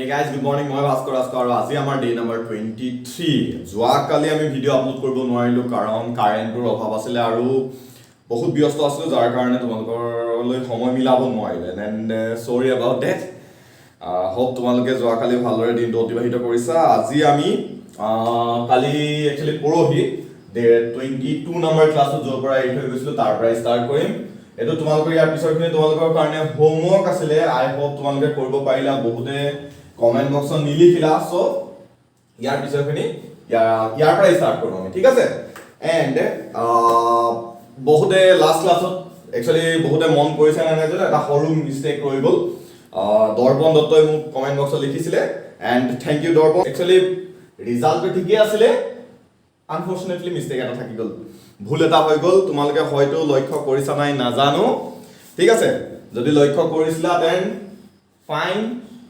Hey guys, good morning. মই ভাস্কৰ ৰাজকোঁৱৰ আৰু আজি আমাৰ ডে নাম্বাৰ 23। যোৱাকালি আমি ভিডিঅ' আপলোড কৰিব নোৱাৰিলোঁ, কাৰণ কাৰেণ্টটোৰ অভাৱ আছিলে আৰু বহুত ব্যস্ত আছিলোঁ, যাৰ কাৰণে তোমালোকৰলৈ সময় মিলাব নোৱাৰিলে, and sorry about that. Hope তোমালোকে যোৱাকালি ভালদৰে দিনটো অতিবাহিত কৰিছা। আজি আমি কালি, একচুৱেলি পৰহি, ডে 22 নম্বৰ ক্লাছত য'ৰ পৰা এৰি থৈ গৈছিলোঁ, তাৰ পৰাই ষ্টাৰ্ট কৰিম। এইটো তোমালোকৰ ইয়াৰ পিছৰখিনি তোমালোকৰ কাৰণে হোমৱৰ্ক আছিলে। আই হোপ তোমালোকে কৰিব পাৰিলা। বহুতে কমেণ্ট বক্সত নিলিখিলা। চ' ইয়াৰ পিছৰখিনি ইয়াৰ পৰাই ষ্টাৰ্ট কৰোঁ আমি, ঠিক আছে? এণ্ড বহুতে লাষ্ট ক্লাছত, একচুৱেলি বহুতে মন কৰিছে নে নাই জানো, এটা সৰু মিষ্টেক ৰৈ গ'ল। দৰ্পণ দত্তই মোক কমেণ্ট বক্সত লিখিছিলে, and thank U Darpan. Actually ৰিজাল্টটো ঠিকেই আছিলে, আনফৰ্চুনেটলি মিষ্টেক এটা থাকি গ'ল, ভুল এটা হৈ গ'ল। তোমালোকে হয়তো লক্ষ্য কৰিছা নাই নাজানো, ঠিক আছে? যদি লক্ষ্য কৰিছিলা, then fine,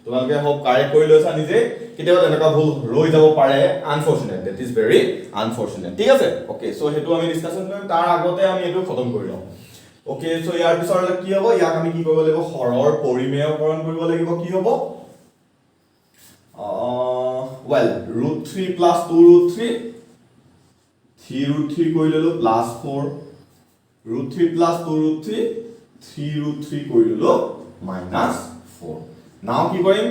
তোমালোকে হোপ কাৰেক্ট কৰি লৈছা নিজে। কেতিয়াবা তেনেকুৱা ভুল ৰৈ যাব পাৰে, unfortunate, that is very unfortunate, ঠিক আছে? অ'কে, চ' সেইটো আমি ডিছকাশ্যন কৰিম। তাৰ আগতে আমি এইটো খতম কৰি লওঁ। অ'কে, চ' ইয়াৰ পিছত কি হ'ব? ইয়াক আমি কি কৰিব লাগিব? হৰৰ পৰিমেয়কৰণ কৰিব লাগিব। কি হ'ব? Well, root three plus two root three, three root three কৰি ল'লো, plus four, root three plus two root three, three root three কৰি ল'লো, মাইনাছ ফ'ৰ। নাও কি কৰিম?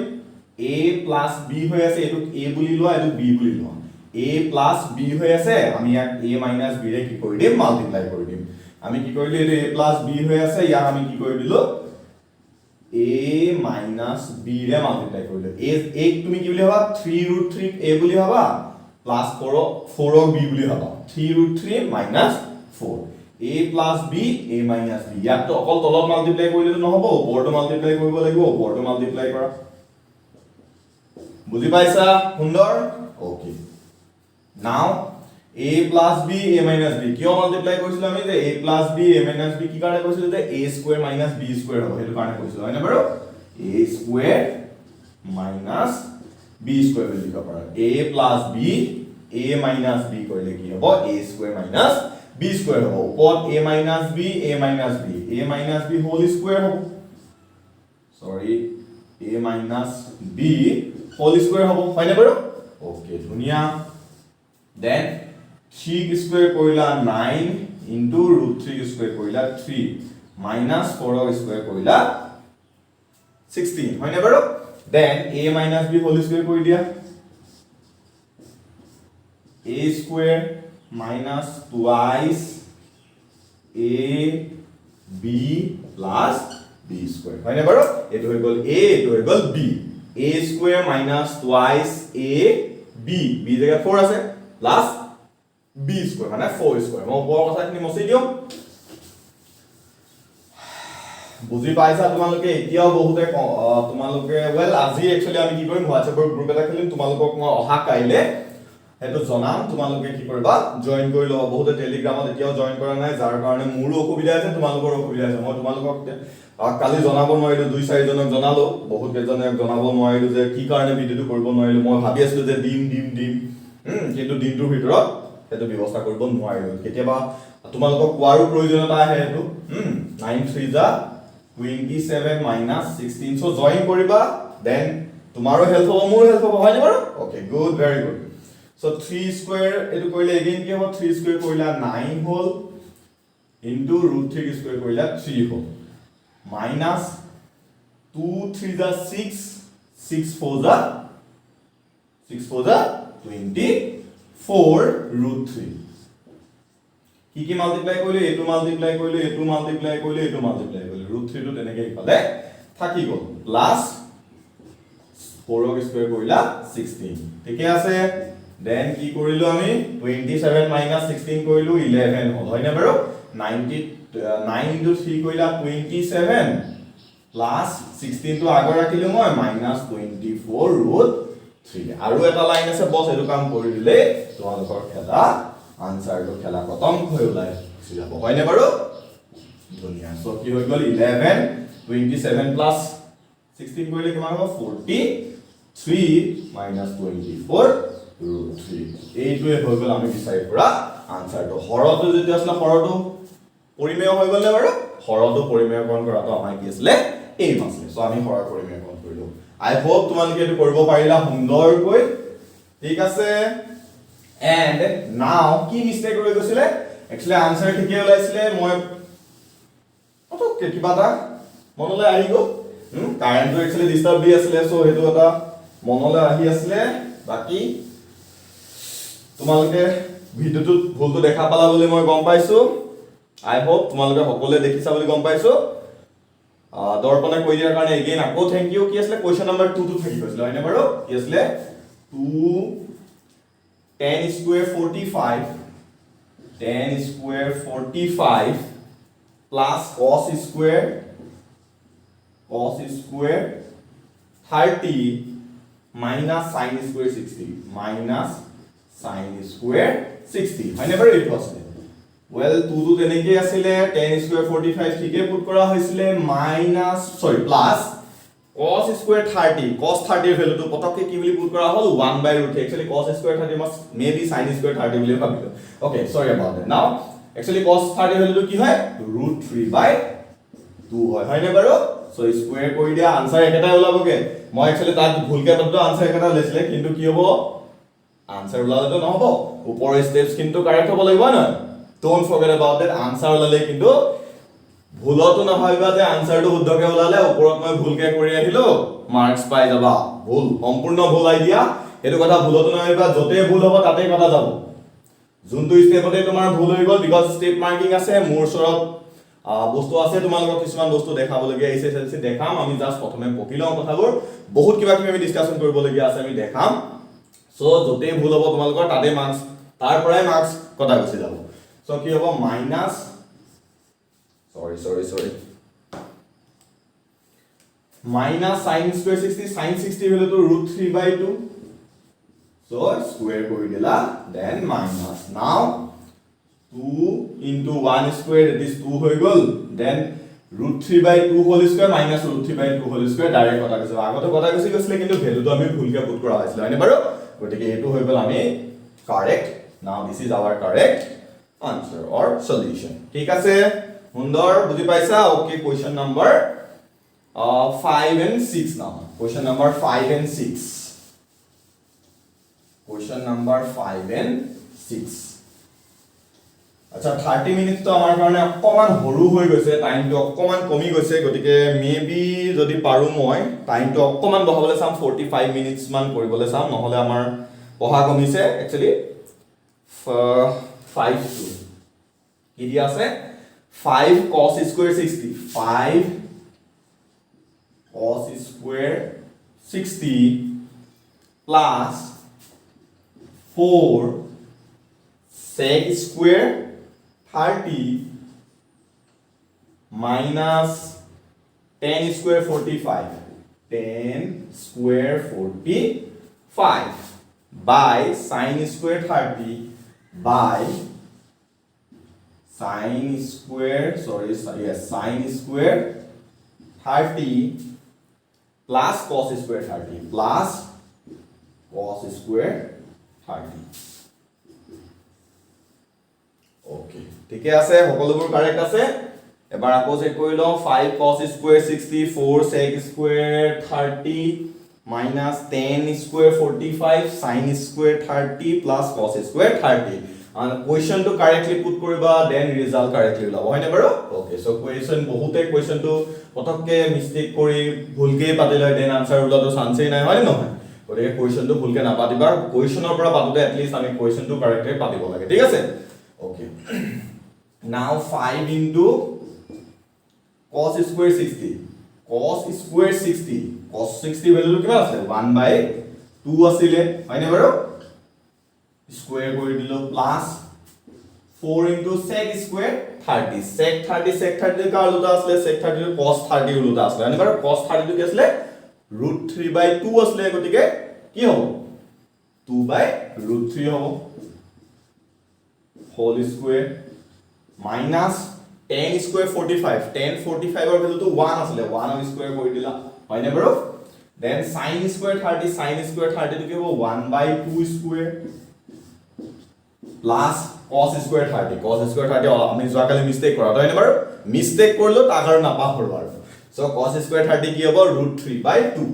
এ প্লাছ বি হৈ আছে, এইটোক এ বুলি লোৱা, এইটোক বি বুলি লোৱা। এ প্লাছ বি হৈ আছে, আমি ইয়াক এ মাইনাছ বিৰে কি কৰি দিম? মাল্টিপ্লাই কৰি দিম। আমি কি কৰিলো? এইটো এ প্লাছ বি হৈ আছে, ইয়াক আমি কি কৰি দিলো? এ মাইনাছ বিৰে মাল্টিপ্লাই কৰিলো। এ এক তুমি কি বুলি ভাবা? থ্ৰী ৰুট থ্ৰী এ বুলি ভাবা, প্লাছ ফ'ৰক ফ'ৰক বি বুলি ভাবা। Three root three minus four, a plus b, a minus b। ইয়াততো অকল তলত মাল্টিপ্লাই কৰিলেতো নহ'ব, ওপৰতো মাল্টিপ্লাই কৰিব লাগিব। ওপৰতো মাল্টিপ্লাই কৰা। বুজি পাইছা? সুন্দৰ। Okay, now a plus b, a minus b কিয় মাল্টিপ্লাই কৰিছিলো আমি যে? A plus b, a minus b কি কাৰণে কৈছিলো যে a square minus b square হ'ব, সেইটো কাৰণে কৈছিলো, হয়নে বাৰু? A square minus b square বুলি লিখিব পাৰা। A plus b, a minus b কৰিলে কি হ'ব? A square minus b square হ'ব। ওপৰত a minus b, a minus b, a minus b whole square হ'ব, sorry, a minus b whole square হ'ব, হয়নে বাৰু? অ'কে, ধুনীয়া। দেন থ্ৰী স্কুৱেৰ কৰিলা nine, into root three square কৰিলা three, minus ফ'ৰক square কৰিলা 16, হয়নে বাৰু? Then a minus b whole square কৰি দিয়া। A square minus twice a b plus b square, হয়নে বাৰু? এইটো হৈ গ'ল এ, এইটো হৈ গ'ল b। A square minus twice a b, b জেগাত ফ'ৰ আছে, প্লাছ বি স্কুৱেৰ মানে ফ'ৰ স্কুৱেৰ। মই ওপৰৰ কথাখিনি মচি দিওঁ। বুজি পাইছা তোমালোকে? এতিয়াও বহুতে তোমালোকে, ৱেল, আজি একচুৱেলি আমি কি কৰিম, হোৱাটছএপৰ গ্ৰুপ এটা খুলিম। তোমালোকক মই অহা কাইলে সেইটো জনাম। তোমালোকে কি কৰিবা? জইন কৰি ল'বা। বহুতে টেলিগ্ৰামত এতিয়াও জইন কৰা নাই, যাৰ কাৰণে মোৰো অসুবিধা হৈছে, তোমালোকৰো অসুবিধা হৈছে। মই তোমালোকক কালি জনাব নোৱাৰিলো, দুই চাৰিজনক জনালো, বহুত কেইজনে জনাব নোৱাৰিলো যে কি কাৰণে ভিডিঅ'টো কৰিব নোৱাৰিলো। মই ভাবি আছিলো যে দিম দিম দিম, কিন্তু দিনটোৰ ভিতৰত সেইটো ব্যৱস্থা কৰিব নোৱাৰিলো। কেতিয়াবা তোমালোকক কোৱাৰো প্ৰয়োজনীয়তা আহে সেইটো। Nine three za 27 minus 16। So join কৰিবা, then তোমাৰো হেল্প হ'ব, মোৰো হেল্প হ'ব, হয়নে বাৰু? Okay, good, very good. So three square এইটো কৰিলে এগেইন কি হ'ব? থ্ৰী স্কুৱেৰ কৰিলা নাইন হ'ল, ইনটু ৰুট থ্ৰী স্কুৱেৰ কৰিলা থ্ৰী হ'ল, minus two three za six, six four za, six four za 24 root three। কি কি মাল্টিপ্লাই কৰিলো? এইটো মাল্টিপ্লাই কৰিলো, এইটো মাল্টিপ্লাই কৰিলো, এইটো মাল্টিপ্লাই কৰিলো। ৰুট থ্ৰীটো তেনেকে ইফালে থাকি গ'ল, প্লাছ ফ'ৰক স্কুৱেৰ কৰিলা 16। ঠিকে আছে? দেন কি কৰিলো আমি? 27 মাইনাছ 16 কৰিলো, 11 হ'ল, হয়নে বাৰু? 99 ইনটু থ্ৰী কৰিলা 27, প্লাছ 16টো আগত ৰাখিলো মই, minus 24 root three। আৰু এটা লাইন আছে, বছ, এইটো কাম কৰি দিলেই তোমালোকৰ খেলা আনচাৰটো খেলা খতম হৈ ওলাই গুচি যাব, হয়নে বাৰু? ধুনীয়া। চ' কি হৈ গ'ল? 11, 27 plus 16 কৰিলে কিমান হ'ব? 43 minus 24 root three। এইটোৱে হৈ গ'ল আমি বিচাৰি ফুৰা আনচাৰটো। হৰটো যিটো আছিলে, হৰটো পৰিমেয় হৈ গ'লনে বাৰু? হৰটো পৰিমেয়কৰণ কৰাটো আমাৰ কি আছিলে? এইম আছিলে। চ' আমি হৰৰ পৰিমেয়কৰণ কৰিলো। আই হোপ তোমালোকে এইটো কৰিব পাৰিলা সুন্দৰকৈ। ঠিক আছে। এণ্ড নাও কি মিষ্টেক ৰৈ গৈছিলে? একচুৱেলি আনচাৰ ঠিকেই ওলাইছিলে, মই পটককে কিবা এটা মনলৈ আহি গ'ল। কাৰেণ্টটো একচুৱেলি ডিষ্টাৰ্ব দি আছিলে, চ' সেইটো এটা মনলৈ আহি আছিলে। বাকী তোমালোকে ভিডিঅ'টোত ভুলটো দেখা পালা বুলি মই গম পাইছো। আই হোপ তোমালোকে সকলোৱে দেখিছা বুলি গম পাইছো। দৰ্পণে কৈ দিয়াৰ কাৰণে এগেইন আকৌ thank U. কি আছিলে? কুৱেশ্যন নম্বৰ টুটো থাকি গৈছিলে, হয়নে বাৰু? কি আছিলে? Two tan square 45, tan square 45 plus cos square 30 minus sin square 60, minus sin square 60, হয়নে বাৰু? এইটো আছিলে। ৱেল, টুটো তেনেকেই আছিলে, টেন স্কুৱেৰ 45 ঠিকেই পুট কৰা হৈছিলে, minus, sorry, plus cos square 30। Cos 30ৰ ভেলুটো পটককে কি বুলি পুট কৰা হ'ল? One by root. Actually cos square 30 মই মে বি চাইন স্কুৱেৰ 30 বুলি ভাবিলো। Okay, sorry about that. Now actually cos 30 ভেলুটো কি হয়? ৰুট থ্ৰী বাই টু হয়, হয়নে বাৰু? চ' স্কুৱেৰ কৰি দিয়া, আনচাৰ একেটাই ওলাবগে। মই একচুৱেলি তাত ভুলকে পাতোতে আনচাৰ একেটা ওলাইছিলে, কিন্তু কি হ'ব, আনচাৰ ওলালেতো নহ'ব, ওপৰৰ ষ্টেপছ কিন্তু কাৰেক্ট হ'ব লাগিব নহয়? Don't forget about that. Answer ওলালে কিন্তু ভুলতো নাভাবিবা যে আনচাৰটো শুদ্ধকে ওলালে, ওপৰত মই ভুলকে কৰি আহিলো, মাৰ্কছ পাই যাবা। ভুল, সম্পূৰ্ণ ভুল আইডিয়া। সেইটো কথা ভুলতো নাভাবিবা। য'তেই ভুল হ'ব তাতেই কটা যাব, যোনটো ষ্টেপতে তোমাৰ ভুল হৈ গ'ল। Because step marking আছে মোৰ ওচৰত, বস্তু আছে, তোমালোকক কিছুমান বস্তু দেখাবলগীয়া এইচ এছ এল চি দেখাম। আমি জাষ্ট প্ৰথমে পঢ়ি লওঁ কথাবোৰ। বহুত কিবা কিবি আমি ডিছকাশ্যন কৰিবলগীয়া আছে, আমি দেখাম। চ' য'তেই ভুল হ'ব তোমালোকৰ, তাতেই মাৰ্কছ, তাৰ পৰাই মাৰ্কছ কটা গুচি যাব। চ' কি হ'ব? Minus, sorry, sorry, sorry, minus sin square 60। Sin 60 ভেলুটো root three by two, so square কৰি দিলা। Then minus, now two into one square, that is two হৈ গ'ল। Then root three by two whole square minus root three by two whole square direct কটা গৈছে। আগতে কটা গুচি গৈছিলে, কিন্তু ভেলুটো আমি ভুলকে পুট কৰা হৈছিলে, হয়নে বাৰু? গতিকে এইটো হৈ গ'ল আমি correct. Now this is our correct answer or solution. ঠিক আছে, সুন্দৰ, বুজি পাইছা? Okay, question number 5 and 6. Now question number 5 and 6, question number 5 and 6. আচ্ছা, 30 মিনিটটো আমাৰ কাৰণে অকণমান সৰু হৈ গৈছে, টাইমটো অকণমান কমি গৈছে। গতিকে মে বি যদি পাৰোঁ মই টাইমটো অকণমান বঢ়াবলৈ চাম, 45 মিনিটছ মান কৰিবলৈ চাম। নহ'লে আমাৰ পঢ়া কমিছে। একচুৱেলি ফাইভ টু কি দিয়া আছে? Five cos square 60, five cos square 60 plus 4 sec square 30 minus tan square 45, tan square 45 by sin square 30 by sin square, sorry, yes, sin square 30 plus cos square 30, plus cos square 30. Okay, ঠিকে আছে, সকলোবোৰ correct আছে। এবাৰ আকৌ check কৰি লওঁ। Five cos square 60, four sec square 30 minus tan square 45, sin square 30 plus cos square 30. কুৱেশ্যনটো correctly put কৰিবা, then result correctly ওলাব, হয়নে বাৰু? অ'কে, চ' কুৱেশ্যন বহুতে কুৱেশ্যনটো পটককে মিষ্টেক কৰি ভুলকে পাতি লয়, then answer ওলোৱাটো চান্সেই নাই, হয়নে নহয়? গতিকে কুৱেশ্যনটো ভুলকে নাপাতিবা। কুৱেশ্যনৰ পৰা পাতোতে এটলিষ্ট আমি কুৱেশ্যনটো কাৰেক্টলি পাতিব লাগে, ঠিক আছে? Okay, now five into cos square 60, cos square 60, cos 60 ভেলুটো কিমান আছিলে? 1 বাই 2 আছিলে, হয়নে বাৰু? স্কুৱেৰ কৰি দিলো। Plus 4 into sec square 30। Sec 30, sec 30 কাৰ ওলোটা আছিলে? Sec 30 cos 30 ওলোটা আছিলে, হয়নে বাৰু? Cos 30 টো কি আছিলে? ৰুট থ্ৰী বাই টু আছিলে। গতিকে কি হ'ব? টু বাই ৰুট থ্ৰী হ'ব, whole square minus tan square 45। Tan 45ৰ ভেলুটো ওৱান আছিলে, ওৱানৰ স্কুৱেৰ কৰি দিলা, হয়নে বাৰু? Then sin square 30, sin square থাৰ্টিটো কি হ'ব? One by two square plus cos square 30। Cos square 30 আমি যোৱাকালি মিষ্টেক কৰা, হয়নে বাৰু? মিষ্টেক কৰিলোঁ, তাক আৰু নাপাহৰোঁ আৰু। চ' কছ স্কুৱেৰ 30 কি হ'ব? Root three by two.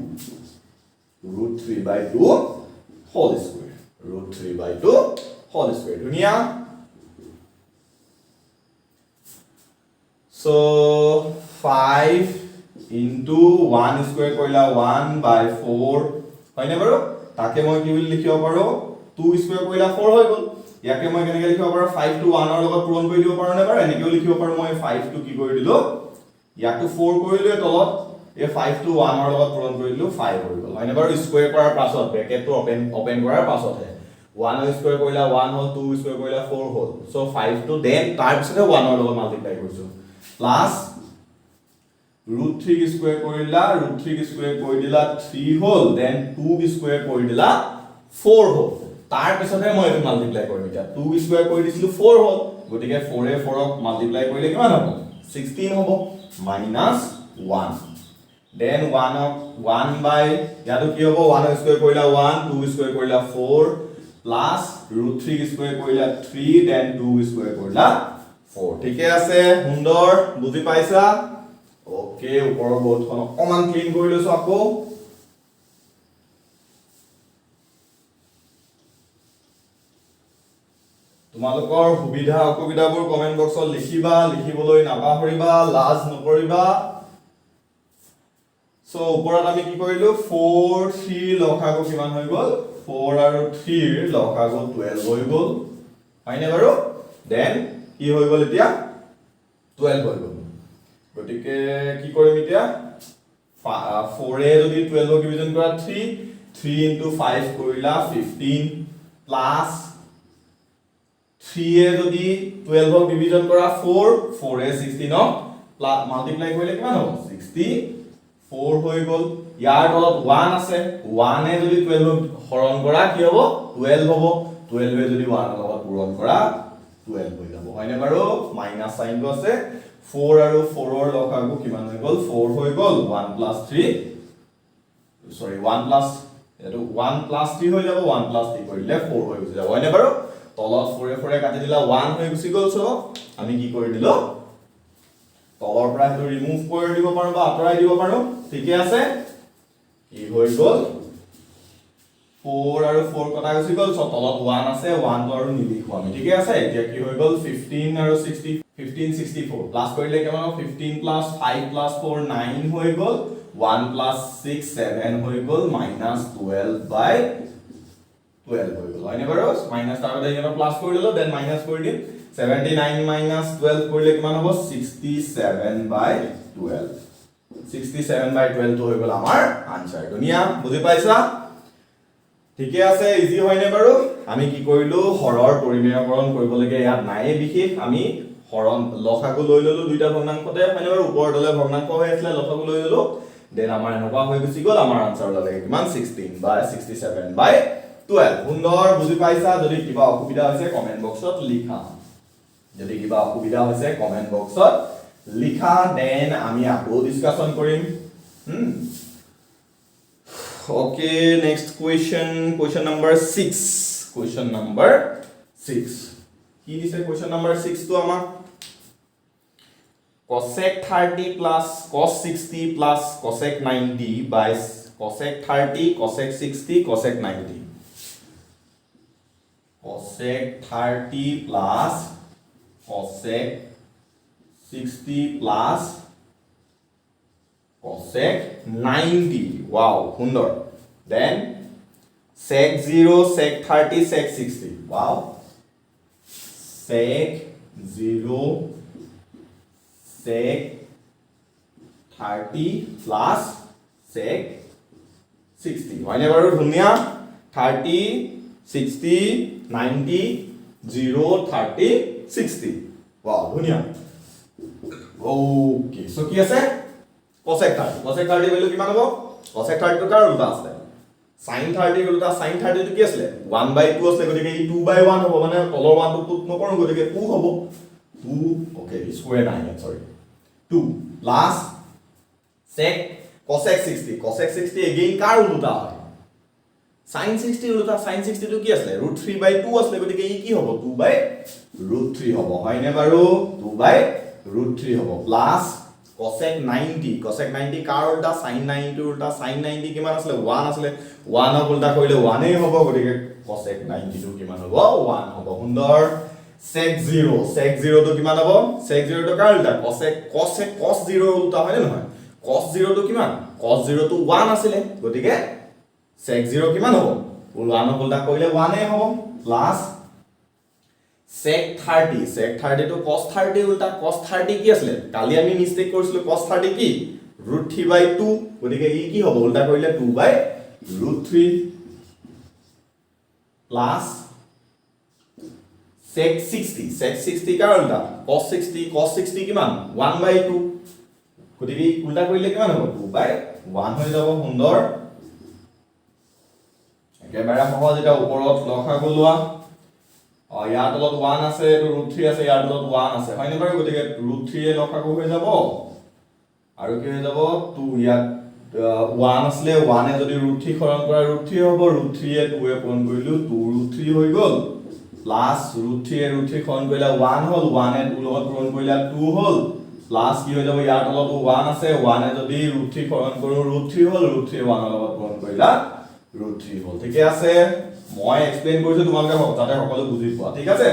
Root three by two whole square, root three by two whole square. ধুনীয়া। So 5 into 1 square কৰিলা 1 by 4, হয়নে বাৰু? তাকে মই কি বুলি লিখিব পাৰো? 2 স্কুৱেৰ কৰিলা 4 হৈ গ'ল। ইয়াকে মই কেনেকৈ লিখিব পাৰো? 5 টো 1 ৰ লগত পূৰণ কৰি দিব পাৰো নে বাৰু? এনেকৈও লিখিব পাৰো। মই 5 টো কি কৰি দিলো, ইয়াকতো 4 কৰিলোৱে, তলত এই 5 টো 1 ৰ লগত পূৰণ কৰি দিলো, 5 হৈ গ'ল, হয়নে বাৰু? স্কুৱেৰ কৰাৰ পাছত, ব্ৰেকেটটো অপেন কৰাৰ পাছতহে 1 স্কুৱেৰ কৰিলা 1 হ'ল, 2 স্কুৱেৰ কৰিলা 4 হ'ল। চ' 5 টো দেন তাৰপিছতহে 1 ৰ লগত মাল্টিপ্লাই কৰিছো, প্লাছ ৰুট থ্ৰী স্কুৱেৰ কৰিলা, ৰুট থ্ৰী স্কুৱেৰ কৰি দিলা 3 হ'ল, দেন 2 স্কুৱেৰ কৰি দিলা 4 হ'ল। তাৰপিছতহে মই এইটো মাল্টিপ্লাই কৰিম। এতিয়া 2 স্কুৱেৰ কৰি দিছিলো 4 হ'ল, গতিকে 4 এ 4ক মাল্টিপ্লাই কৰিলে কিমান হ'ব? 16 হ'ব, মাইনাছ 1। দেন 1ক 1 বাই ইয়াতো কি হ'ব? 1 স্কুৱেৰ কৰিলা 1, 2 স্কুৱেৰ কৰিলা 4, প্লাছ ৰুট থ্ৰী স্কুৱেৰ কৰিলা 3, দেন 2 স্কুৱেৰ কৰিলা 4। ঠিকে আছে, সুন্দৰ, বুজি পাইছা? অ'কে, ওপৰৰ বৰ্ডখন অকণমান ক্লিন কৰি লৈছো আকৌ। তোমালোকৰ সুবিধা অসুবিধাবোৰ কমেণ্ট বক্সত লিখিবা, লিখিবলৈ নাপাহৰিবা, লাজ নকৰিবা। চ' ওপৰত আমি কি কৰিলো? 4 3 লসাগু কিমান হৈ গ'ল? 4 আৰু 3 লসাগু 12 হৈ গ'ল, হয়নে বাৰু? দেন কি হৈ গ'ল এতিয়া? 12 হৈ গ'ল। গতিকে কি কৰিম এতিয়া? 4 এ যদি 12 ডিভিজন কৰা 3, 3 ইনটু 5 কৰিলা 15, প্লাছ 3 এ যদি 12 ডিভিজন কৰা 4, 4 এ 16ক মাল্টিপ্লাই কৰিলে কিমান হ'ব? 64 হৈ গ'ল। ইয়াৰ তলত 1 আছে, 1 এ যদি 12 হৰণ কৰা কি হ'ব? 12 হ'ব। 12 এ যদি 1 ৰ লগত পূৰণ কৰা 12 হৈ যাব, হয়নে বাৰু? মাইনাছ চাইনটো আছে। 4 আৰু 4 ৰ লসাগু কিমান হৈ গ'ল? 4 হৈ গ'ল। 1 প্লাছ 3, sorry, 1 plus, এইটো 1 প্লাছ 3 হৈ যাব। 1 প্লাছ 3 কৰিলে 4 হৈ গুচি যাব, হয়নে বাৰু? তলত 4 এ 4 এ কাটি দিলা 1 হৈ গুচি গ'ল। চ' আমি কি কৰি দিলো? তলৰ পৰা সেইটো ৰিমুভ কৰি দিব পাৰো বা আঁতৰাই দিব পাৰো। ঠিকে আছে, কি হৈ গ'ল? 4 আৰু 4 কটা গুচি গ'ল। চ' তলত 1 আছে, 1 টো আৰু নিলিখো আমি। ঠিকে আছে, এতিয়া কি হৈ গ'ল? 15 আৰু 60, 15 64 প্লাছ কৰিলে কিমান হ'ব? 15 প্লাছ 5 প্লাছ 4 9 হৈ গ'ল, 1 প্লাছ 6 7 হৈ গ'ল, মাইনাছ 12 বাই 12 হৈ গ'ল, হয়নে বাৰু? মাইনাছ তাৰ আগতে এইকেইটা প্লাছ কৰি দিলো, দেন মাইনাছ কৰি দিম। 79 মাইনাছ 12 কৰিলে কিমান হ'ব? 67 বাই 12। 67 বাই 12 টো হৈ গ'ল আমাৰ আনচাৰ। ধুনীয়া, বুজি পাইছা? ঠিকে আছে, ইজি হয়নে বাৰু? আমি কি কৰিলো? হৰৰ পৰিমেয়কৰণ কৰিবলগীয়া ইয়াত নাইয়ে বিশেষ। আমি হৰণ লসাগু লৈ ললো দুইটা ভগ্নাংশতে, হয়নে বাৰু? ওপৰৰ দলে ভগ্নাংশ হৈ আছিলে, লসাগু লৈ ললো, দেন আমাৰ এনেকুৱা হৈ গুচি গ'ল। আমাৰ আনচাৰ ওলালে কিমান? 16 বাই 67 বাই 12। সুন্দৰ, বুজি পাইছা? যদি কিবা অসুবিধা হৈছে কমেণ্ট বক্সত লিখা, যদি কিবা অসুবিধা হৈছে কমেণ্ট বক্সত লিখা, দেন আমি আকৌ ডিছকাশ্যন কৰিম। Okay, next question, question number 6। Question number 6 কি দিছে? কুৱেশ্যন নম্বৰ 6টো আমাক cosec 30 plus cos 60 plus cosec 90 by cosec 30, cosec 60, cosec 90। Cosec 30 plus cosec 60 plus cosec 90। Wow, সুন্দৰ। Then sec 0, sec 30, sec 60। Wow, sec 0, sec 30 plus sec 60, হয়নে বাৰু? ধুনীয়া। 30, 60, 90, 0, 30, 60। Wow, ধুনীয়া। Okay, চ' কি আছে? Cosec 30। Cosec 30 value কিমান হ'ব? Cosec 30 টো কাৰ উল্টা আছিলে? Sin 30 উল্টা। Sin 30 টো কি আছিলে? 1 by 2 আছিলে, গতিকে ই 2 by 1 হ'ব, মানে তলৰ 1 টো পুট নকৰো, গতিকে 2 হ'ব। 2, অ'কে, স্কুৱেৰ নাই ইয়াত, sorry, 2 plus sec cosec 60। Cosec 60 again কাৰ উল্টা হয়? Sin 60 উল্টা। Sin 60 টো কি আছিলে? ৰুট 3 by 2 আছিলে, গতিকে ই কি হ'ব? 2 by root 3 হ'ব, হয়নে বাৰু? 2 by root 3 হ'ব, প্লাছ কচেক 90। কচেক 90 কাৰ উল্টা? চাইন 90ৰ উল্টা। চাইন 90 কিমান আছিলে? ওৱান আছিলে। ওৱানক উল্টা কৰিলে ওৱানেই হ'ব, গতিকে কচেক 90টো কিমান হ'ব? ওৱান হ'ব। সুন্দৰ। চেক জিৰ', চেক জিৰ'টো কিমান হ'ব? চেক জিৰ'টো কাৰ উল্টা? কচেক কচেক কচ জিৰ'ৰ উল্টা, হয়নে নহয়? কচ জিৰ'টো কিমান? কচ জিৰ'টো ওৱান আছিলে, গতিকে চেক জিৰ' কিমান হ'ব? ওৱানক উল্টা কৰিলে ওৱানেই হ'ব। Plus check 30। চেক 30টো কচ 30 উল্টা। কচ 30 কি আছিলে? কালি আমি মিষ্টেক কৰিছিলো। কচ 30 কি? ৰুট থ্ৰী বাই টু। গতিকে ই কি হ'ব? উল্টা কৰিলে two by root three plus sec 60। Sec 60 কাৰ উল্টা? কচ 60। কচ 60 কিমান? ওৱান বাই টু। গতিকে ই উল্টা কৰিলে কিমান হ'ব? টু বাই ওৱান হৈ যাব। সুন্দৰ, একেবাৰে সহজ। এতিয়া ওপৰত লসাগু লোৱা। ইয়াৰ তলত ওৱান আছে, এইটো ৰুট থ্ৰী আছে, ইয়াৰ তলত ওৱান আছে, হয়নে বাৰু? গতিকে ৰুট থ্ৰীয়ে লসাগু হৈ যাব। আৰু কি হৈ যাব? টু। ইয়াত ওৱান আছিলে, ওৱানে যদি ৰুট থ্ৰী হৰণ কৰা ৰুট থ্ৰী হ'ব। ৰুট থ্ৰীয়ে টুৱে পূৰণ কৰিলো, টু ৰুট থ্ৰী হৈ গ'ল। প্লাছ ৰুট থ্ৰীয়ে ৰুট থ্ৰী হৰণ কৰিলে ওৱান হ'ল, ওৱানে টুৰ লগত পূৰণ কৰিলে টু হ'ল। প্লাছ কি হৈ যাব? ইয়াৰ তলতো ওৱান আছে, ওৱানে যদি ৰুট থ্ৰী হৰণ কৰোঁ ৰুট থ্ৰী হ'ল, ৰুট থ্ৰী ওৱানৰ লগত পূৰণ কৰিলা ৰুট থ্ৰী হ'ল। ঠিকে আছে? মই এক্সপ্লেইন কৰিছো তোমালোকে যাতে সকলো বুজি পোৱা। ঠিক আছে?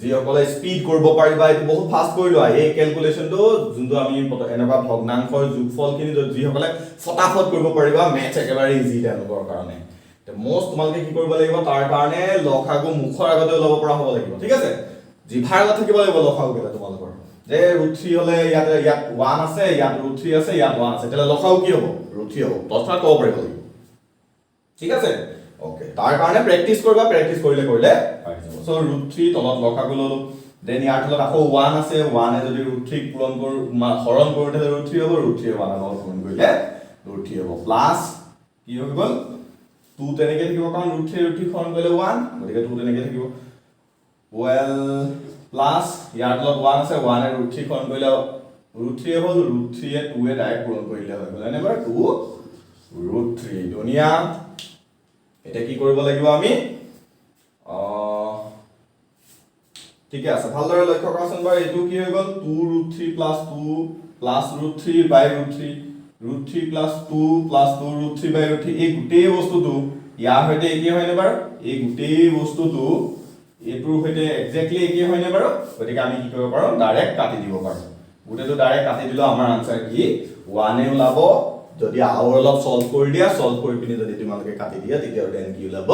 যিসকলে স্পীড কৰিব পাৰিবা, এইটো বহুত ফাষ্ট কৰি লোৱা। এই কেলকুলেশ্যনটো যোনটো আমি এনেকুৱা ভগ্নাংশৰ যোগফলখিনি যিসকলে ফটাফট কৰিব পাৰিবা, মেথছ একেবাৰে ইজি তেওঁলোকৰ কাৰণে। মষ্ট তোমালোকে কি কৰিব লাগিব তাৰ কাৰণে? লসাগু মুখৰ আগতে ওলাব পৰা হ'ব লাগিব। ঠিক আছে? জিভাৰ আগত থাকিব লাগিব লসাগু কেইটা তোমালোকৰ, যে ৰুট থ্ৰী হ'লে ইয়াত ইয়াত ওৱান আছে, ইয়াত ৰুট থ্ৰী আছে, ইয়াত ওৱান আছে, তেতিয়াহ'লে লসাগু কি হ'ব? ৰুট থ্ৰী হ'ব। তৎক্ষণাত ক'ব পাৰিব লাগিব। ঠিক আছে? অ'কে, তাৰ কাৰণে প্ৰেক্টিচ কৰিবা। প্ৰেক্টিচ কৰিলে কৰিলে পাৰি যাব। চ' ৰুট থ্ৰী তলত লসাগু ল'লো। Then ইয়াৰ তলত আকৌ ওৱান আছে, ওৱানে যদি ৰুট থ্ৰীক পূৰণ কৰোঁ, হৰণ কৰোঁ, তেতিয়াহ'লে ৰুট থ্ৰী হ'ব। ৰুট থ্ৰী ওৱানৰ লগত পূৰণ কৰিলে ৰুট থ্ৰী হ'ব। প্লাছ কি হৈ গ'ল? টু তেনেকে থাকিব, কাৰণ ৰুট থ্ৰী ৰুট থ্ৰী হৰণ কৰিলে ওৱান, গতিকে টু তেনেকে থাকিব। ৱেল, প্লাছ ইয়াৰ তলত ওৱান আছে, ওৱানে ৰুট থ্ৰী হৰণ কৰিলে ৰুট থ্ৰী হ'ল, ৰুট থ্ৰীয়ে টুৱে ডাইৰেক্ট পূৰণ কৰিলে হৈ গ'ল, হয়নে বাৰু? Two root three. ধুনীয়া। এতিয়া কি কৰিব লাগিব আমি? ঠিকে আছে, ভালদৰে লক্ষ্য কৰাচোন বাৰু। এইটো কি হৈ গ'ল? Two root three plus two plus root three by root three, root three plus two plus two root three by root three. এই গোটেই বস্তুটো ইয়াৰ সৈতে একেই হয়নে বাৰু? এই গোটেই বস্তুটো এইটোৰ সৈতে একজেক্টলি একেই হয়নে বাৰু? গতিকে আমি কি কৰিব পাৰোঁ? ডাইৰেক্ট কাটি দিব পাৰোঁ। গোটেইটো ডাইৰেক্ট কাটি দিলেও আমাৰ আনচাৰ কি? ওৱানে ওলাব। যদি আৰু অলপ চল্ভ কৰি দিয়া, চল্ভ কৰি পিনি যদি তোমালোকে কাটি দিয়া, তেতিয়া দেন কি ওলাব?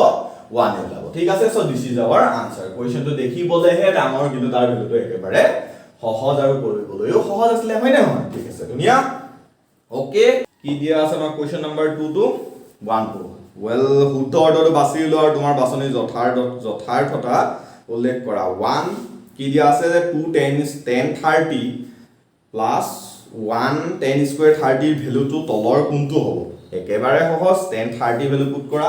ওৱানে ওলাব। ঠিক আছে? So this is our answer. কুৱেশ্যনটো দেখিবলৈহে ডাঙৰ, কিন্তু তাৰ ভেলুটো একেবাৰে সহজ আৰু কৰিবলৈও সহজ আছিলে, হয় নে নহয়? ঠিক আছে, ধুনীয়া। অ'কে, কি দিয়া আছে আমাৰ কুৱেশ্যন নাম্বাৰ টুটো, ওৱানটো? ৱেল, শুদ্ধ অৰ্থটো বাছি লোৱা আৰু তোমাৰ বাছনিৰ যথাৰ্থতা উল্লেখ কৰা। ওৱান কি দিয়া আছে যে two tan 30 plus one tan square 30ৰ ভেলুটো তলৰ কোনটো হ'ব? একেবাৰে সহজ। টেন 30 ভেলু পুট কৰা।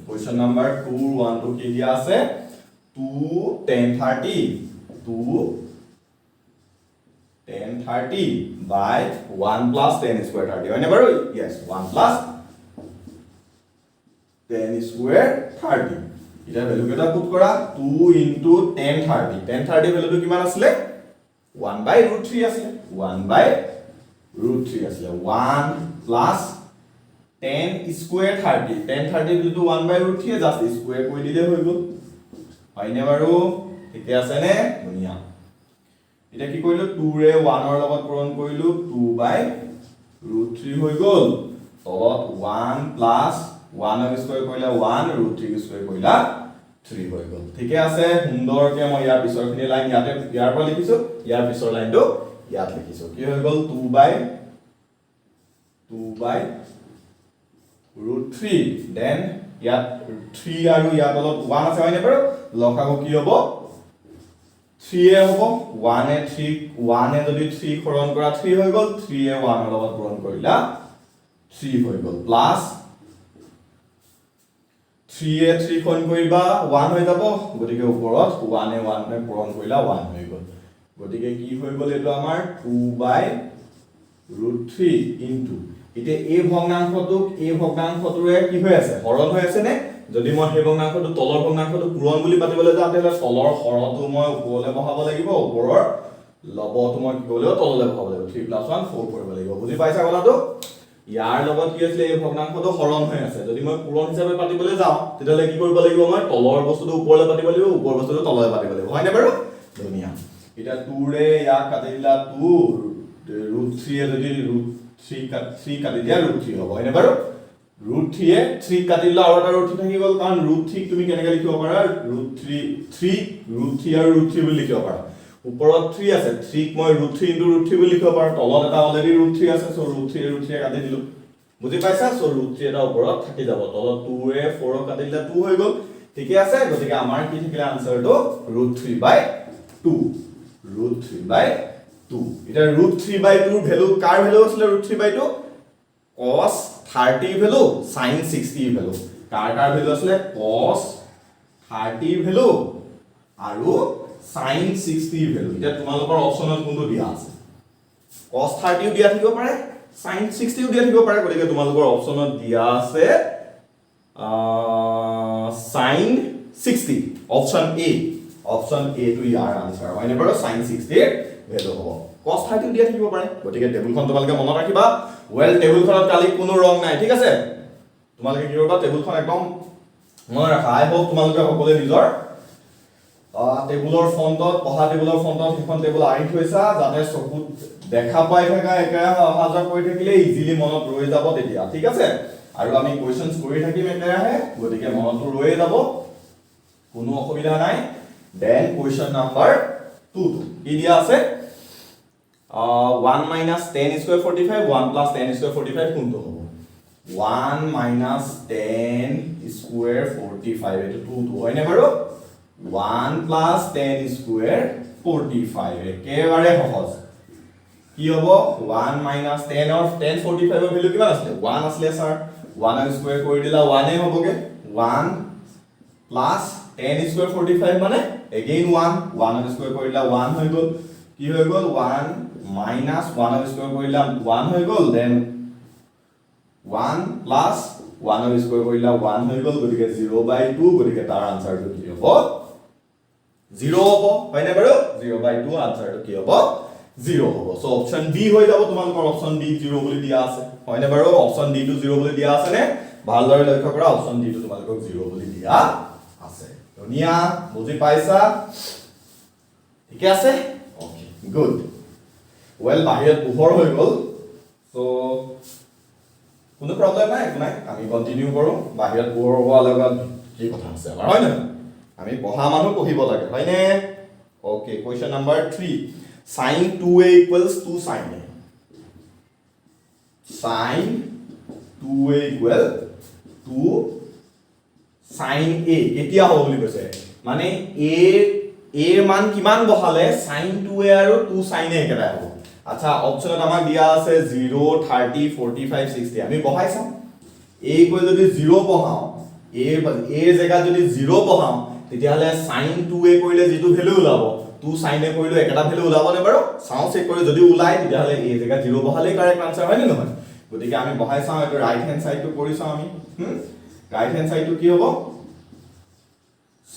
কুৱেশ্যন নাম্বাৰ টুৰ ওৱানটো কি দিয়া আছে? Two tan 30, two tan 30 by one plus tan square 30, হয়নে বাৰু? Yes, one plus tan square 30। এতিয়া ভেলু কেইটা পুট কৰা। Two into tan 30। Tan 30 ভেলুটো কিমান আছিলে? ওৱান বাই ৰুট থ্ৰী আছিলে। ওৱান বাই ৰুট থ্ৰী আছিলে। One plus tan square 30। Tan 30 ভেলুটো one by root three, just square কৰি দিলে হৈ গ'ল, হয়নে বাৰু? ঠিকে আছেনে? ধুনীয়া। এতিয়া কি কৰিলো? টুৰে ওৱানৰ লগত পূৰণ কৰিলো, টু বাই ৰুট থ্ৰী হৈ গ'ল। তলত ওৱান প্লাছ ওৱানক স্কুৱেৰ কৰিলে ওৱান, ৰুট থ্ৰীক স্কুৱেৰ কৰিলা থ্ৰী হৈ গ'ল। ঠিকে আছে? সুন্দৰকে মই ইয়াৰ পিছৰখিনি লাইন ইয়াতে ইয়াৰ পৰা লিখিছো, ইয়াৰ পিছৰ লাইনটো ইয়াত লিখিছো। কি হৈ গ'ল? Two by root three. Then ইয়াত থ্ৰী আৰু ইয়াৰ তলত ওৱান আছে, হয়নে বাৰু? লসাগু কি হ'ব? থ্ৰীয়ে হ'ব। ওৱানে থ্ৰী, ওৱানে যদি থ্ৰী হৰণ কৰা থ্ৰী হৈ গ'ল, থ্ৰীয়ে ওৱানৰ লগত পূৰণ কৰিলা থ্ৰী হৈ গ'ল। প্লাছ থ্ৰীয়ে থ্ৰী হৰণ কৰিবা ওৱান হৈ যাব, গতিকে ওপৰত ওৱানে ওৱানে পূৰণ কৰিলা ওৱান হৈ গ'ল। গতিকে কি হৈ গ'ল এইটো আমাৰ? Two by root three into, এতিয়া এই ভগ্নাংশটোক এই ভগ্নাংশটোৰে কি হৈ আছে? হৰণ হৈ আছে নে? যদি মই সেই ভগ্নাংশটো তলৰ ভগ্নাংশটো পূৰণ বুলি পাতিবলৈ যাওঁ, তেতিয়াহ'লে তলৰ হৰটো মই ওপৰলৈ বহাব লাগিব, ওপৰৰ লবটো মই কি কৰিব লাগিব? তললৈ বহাব লাগিব। থ্ৰী প্লাছ ওৱান ফ'ৰ কৰিব লাগিব। বুজি পাইছা কথাটো? ইয়াৰ লগত কি আছিলে? এই ভগ্নাংশটো হৰণ হৈ আছে। যদি মই পূৰণ হিচাপে পাতিবলৈ যাওঁ, তেতিয়াহ'লে কি কৰিব লাগিব? মই তলৰ বস্তুটো ওপৰলৈ পাতিব লাগিব, ওপৰৰ বস্তুটো তললৈ পাতিব লাগিব, হয়নে বাৰু? ধুনীয়া। এতিয়া টুৰে ইয়াক কাটি দিলা, টু ৰুট থ্ৰীয়ে যদি ৰুট থ্ৰী থ্ৰী কাটি দিয়া, ৰুট থ্ৰী হ'ব, হয়নে বাৰু? ৰুট থ্ৰীয়ে থ্ৰী কাটি দিলে আৰু এটা ৰুট থ্ৰী থাকি গ'ল। কাৰণ ৰুট থ্ৰীক তুমি কেনেকৈ লিখিব পাৰা? Root three, three root three আৰু ৰুট থ্ৰী বুলি লিখিব পাৰা। ওপৰত থ্ৰী আছে, থ্ৰীক মই root three into root three বুলি লিখিব পাৰোঁ। তলত এটা অলৰেডি ৰুট থ্ৰী আছে, চ' ৰুট থ্ৰী ৰুট থ্ৰীয়ে কাটি দিলোঁ। বুজি পাইছা? চ' ৰুট থ্ৰী এটা ওপৰত থাকি যাব। তলত টুৱে ফ'ৰক কাটি দিলে টু হৈ গ'ল। ঠিকে আছে। গতিকে আমাৰ কি থাকিলে আনচাৰটো? Root three by two, root three by two. এতিয়া ৰুট থ্ৰী বাই টুৰ ভেলু কাৰ ভেলু আছিলে? Root three by two cos থাৰ্টিৰ ভেলু, চাইন ছিক্সটিৰ ভেলু। কাৰ কাৰ ভেলু আছিলে? কছ থাৰ্টিৰ ভেলু আৰু চাইন ছিক্সটিৰ ভেলু। এতিয়া তোমালোকৰ অপশ্যনত কোনটো দিয়া আছে? কছ থাৰ্টিও দিয়া থাকিব পাৰে, চাইন ছিক্সটিও দিয়া থাকিব পাৰে। গতিকে তোমালোকৰ অপশ্যনত দিয়া আছে sign sixty, option A. Option এটো ইয়াৰ আনচাৰ, হয়নে বাৰু? চাইন ছিক্সটিৰ ভেলু হ'ব। কছ থাৰ্টিও দিয়া থাকিব পাৰে। গতিকে টেবুলখন তোমালোকে মনত ৰাখিবা। ৱেল, টেবুলখনত কালি কোনো ৰং নাই, ঠিক আছে? তোমালোকে কি কৰিবা? টেবুলখন একদম মনত ৰাখা। আই হোপ তোমালোকে সকলোৱে নিজৰ টেবুলৰ ফ্ৰণ্টত, পঢ়া টেবুলৰ ফ্ৰণ্টত সেইখন টেবুল আঁৰি থৈছা, যাতে চকুত দেখা পাই থাকা, একেৰাহে অহা যোৱা কৰি থাকিলে ইজিলি মনত ৰৈ যাব তেতিয়া। ঠিক আছে। আৰু আমি কুৱেশ্যনছ কৰি থাকিম একেৰাহে, গতিকে মনতো ৰৈয়ে যাব, কোনো অসুবিধা নাই। Then question number টুটো কি দিয়া আছে? One minus tan square 45, one plus tan square 45, কোনটো হ'ব? One minus tan square 45, এইটো টু টু, হয়নে বাৰু? One plus tan square 45, একেবাৰে সহজ। কি হ'ব? ওৱান মাইনাছ টেনৰ, টেন ফৰ্টি ফাইভৰ ভেলু কিমান আছিলে? ওৱান আছিলে ছাৰ। ওৱানৰ স্কুৱেৰ কৰি দিলা, ওৱানেই হ'বগে। One plus tan square 45 মানে এগেইন ওৱান। ওৱানৰ স্কুৱেৰ কৰি দিলা, ওৱান হৈ গ'ল। কি হৈ গ'ল? ওৱান মাইনাছ ওৱানৰ স্কুৱেৰ কৰিলা, ওৱান হৈ গ'ল। Then one plus ওৱানৰ স্কুৱেৰ কৰিলা, ওৱান হৈ গ'ল। গতিকে জিৰ' বাই টু। গতিকে তাৰ আনচাৰটো কি হ'ব? জিৰ' হ'ব, হয়নে বাৰু? জিৰ' বাই টু। আনচাৰটো কি হ'ব? জিৰ' হ'ব। চ' অপশ্যন বি হৈ যাব তোমালোকৰ। অপশ্যন বি জিৰ' বুলি দিয়া আছে, হয়নে বাৰু? অপশ্যন ডি টো জিৰ' বুলি দিয়া আছেনে? ভালদৰে লক্ষ্য কৰা, অপশ্যন ডি টো তোমালোকক জিৰ' বুলি দিয়া আছে। ধুনীয়া, বুজি পাইছা? ঠিকে আছে, অ'কে, গুড। ৱেল, বাহিৰত পোহৰ হৈ গ'ল, চ' কোনো প্ৰব্লেম নাই, একো নাই, আমি কণ্টিনিউ কৰোঁ। বাহিৰত পোহৰ হোৱাৰ লগত কি কথা আছে আমাৰ, হয় নহয়? আমি পঢ়া মানুহ, পঢ়িব লাগে, হয়নে? Okay, question number three, sin two A equals two sin A. Sin two A equal two sin A কেতিয়া হ'ব বুলি কৈছে। মানে এৰ মান কিমান বহালে চাইন টু এ আৰু টু চাইন এ একেটাই হ'ব? আচ্ছা, অপশ্যনত আমাক দিয়া আছে 0, 30, 45, 60। আমি বহাই চাওঁ। এ ইকুৱেল যদি জিৰ' বহাওঁ, এৰ এৰ জেগাত যদি জিৰ' বহাওঁ, তেতিয়াহ'লে চাইন টু এ কৰিলে যিটো ভেলু ওলাব, টু চাইন এ কৰিলেও একেটা ভেলু ওলাবনে বাৰু? চাওঁ, চেক কৰি যদি ওলায়, তেতিয়াহ'লে এ জেগাত জিৰ' বহালেই কাৰেক্ট আনচাৰ, হয়নে নহয়? গতিকে আমি বহাই চাওঁ। এইটো ৰাইট হেণ্ড চাইডটো কৰি চাওঁ আমি। ৰাইট হেণ্ড চাইডটো কি হ'ব?